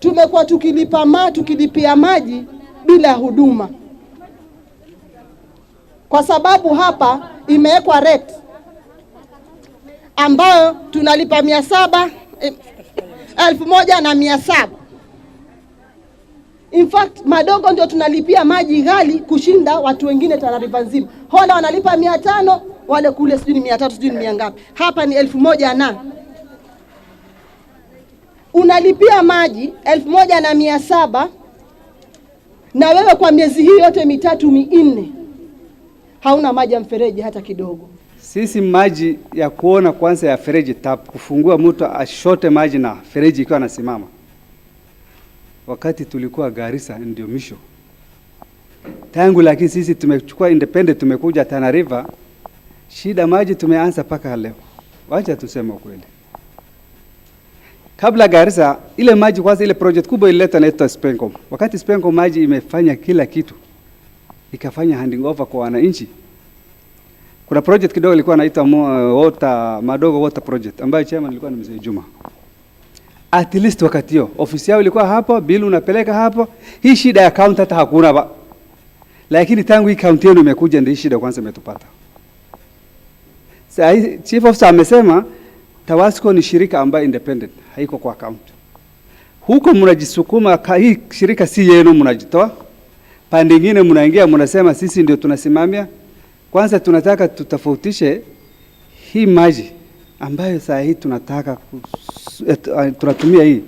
Tumekuwa tukilipa tukilipia maji bila huduma, kwa sababu hapa imewekwa rate ambayo tunalipa 700, 1700. In fact, Madogo ndio tunalipia maji ghali kushinda watu wengine Tana River nzima. Hola wanalipa 500, wale kule sijui ni 300, sijui ni mia ngapi. Hapa ni 1000 na unalipia maji 1700 na wewe kwa miezi hii yote mitatu minne hauna maji ya mfereji hata kidogo. Sisi maji ya kuona kwanza ya fereji tap, kufungua mtu ashote maji na fereji ikiwa anasimama. Wakati tulikuwa Garissa ndio misho tangu, lakini sisi tumechukua independent, tumekuja Tana River, shida maji tumeanza mpaka leo. Wacha tuseme ukweli. Kabla Garissa ile maji kwanza, ile project kubwa ilileta inaitwa Spencom. Wakati Spencom maji imefanya kila kitu, ikafanya handing over kwa wananchi. Kuna project kidogo ilikuwa inaitwa water Madogo Water Project ambayo chairman ilikuwa ni Mzee Juma. At least wakati hiyo ofisi yao ilikuwa hapo, bill unapeleka hapo. Hii shida ya county hata hakuna ba. Lakini tangu hii county yenu imekuja ndio hii shida kwanza imetupata. Sasa chief officer amesema Tawasco ni shirika ambayo independent, haiko kwa county. Huko mnajisukuma, hii shirika si yenu, mnajitoa. Pande nyingine mnaingia mnasema sisi ndio tunasimamia. Kwanza tunataka tutofautishe hii maji ambayo saa hii tunataka tunatumia hii.